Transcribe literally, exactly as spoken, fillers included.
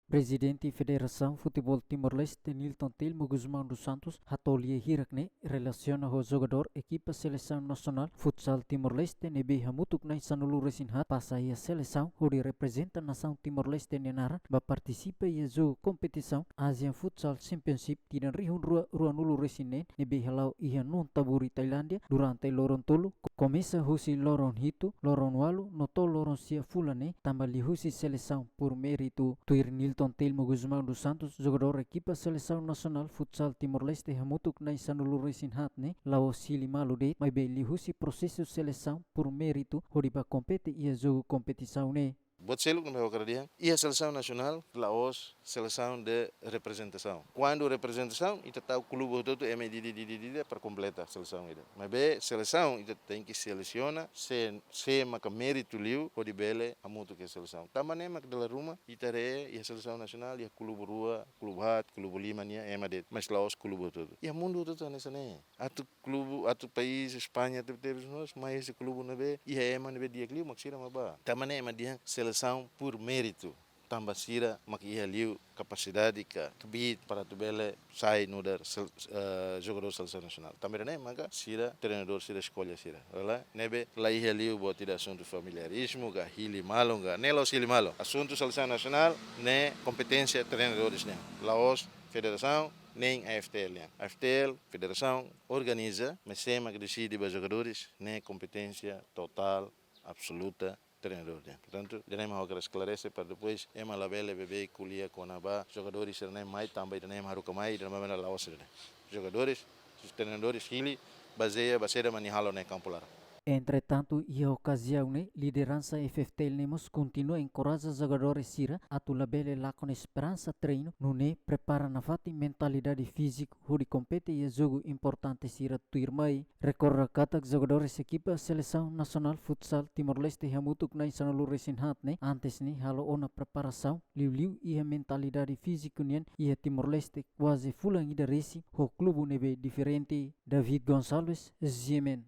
Prezidente Federasaun Futeból Timor-Leste, Nilton Telmo Gusmão dos Santos, hato'o lia hirak ne'e relasiona ho jogadór ekipa selesaun nasionál futsal Timor-Leste ne'ebé hamutuk na'in sanulu-resin-haat pasa iha selesaun hodi reprezenta nasaun Timor-Leste nia naran ba partisipa iha jogu kompetisaun Asian Futsal Championship tinan rihun rua ruanulu-resin-neen ne'ebé hala'o iha Nonthaburi, Tailándia, durante loron tolu, ko-, komesa husi loron hitu, loron ualu no to'o loron sia fulan ne'e, tanba liuhusi selesaun por méritu. Tuir Nilton Telmo Gusmão dos Santos, jogadór ekipa selesaun nasionál futsal Timor-Leste hamutuk na'in sanulu-resin-haat ne'e la'ós hili malu de'it, maibé liuhusi prosesu selesaun por méritu hodi bá kompete iha jogu kompetisaun ne'e. Buat seluk ne'ebé ha'u hakarak dehan, iha selesaun nasionál la'ós selesaun de reprezentasaun. Kuandu reprezentasaun, ita tau klube hotu-hotu, ema ida, ida, ida, ida, ida, para kompleta selesaun ida. Maibé selesaun, ita tenke selesiona sé, sé maka méritu liu hodi bele hamutuk iha selesaun. Tanba ne'e mak dala ruma ita haree iha selesaun nasionál iha klube rua, klube haat, klube lima nia ema de'it, mas la'ós klube hotu-hotu. Iha mundu hotu-hotu hanesan ne'e. Atu klube, atu país España tebetebes mós, mai husi klube ne'ebé iha ema ne'ebé di'ak liu mak sira mak bá. Tanba ne'e ema dehan selesaun por méritu. Tanba sira mak iha liu kapasidade ka kbiit para atu bele sai nu'udar sel-, eh, jogadór selesaun nasionál. Tanba ne'e maka sira treinadór sira eskolla sira. Lala, ne'ebé la iha liu buat ida asuntu familiarizmu ka hili malu ka, ne'e la'ós hili malu. Asuntu selesaun nasionál ne'e kompeténsia treinadores nian. La'ós federasaun, nein A F T L nian. A F T L, federasaun, organiza, mas sé mak deside ba jogadores, ne'e kompeténsia totál, absoluta, treinadór nian. Portantu, ida-ne'e mak ha'u hakarak esklarese para depois ema labele beibeik ko'alia kona-ba jogadores sira-ne'e mai tanba ida-ne'e mak haruka mai, ida-ne'e mak la'ós ida-ne'e. Jogadores, treinadores hili, bazeia ba saida mak nia halo iha kampu laran. Entretantu, iha okaziaun ne'e, lideransa F F T L ne'e mós kontinua enkoraja jogadores sira atu labele lakon esperansa treinu, nune'e prepara nafatin mentalidade fíziku hodi kompete iha jogu importante sira tuirmai. Rekorda katak jogadores ekipa selesaun nasionál futsal Timor-Leste hamutuk na'in sanulu-resin-haat ne'e antes ne'e halo ona preparasaun liuliu iha mentalidade fíziku nian iha Timor-Leste kuaze fulan ida resin ho klube ne'ebé diferente. David Gonçalves, G M N.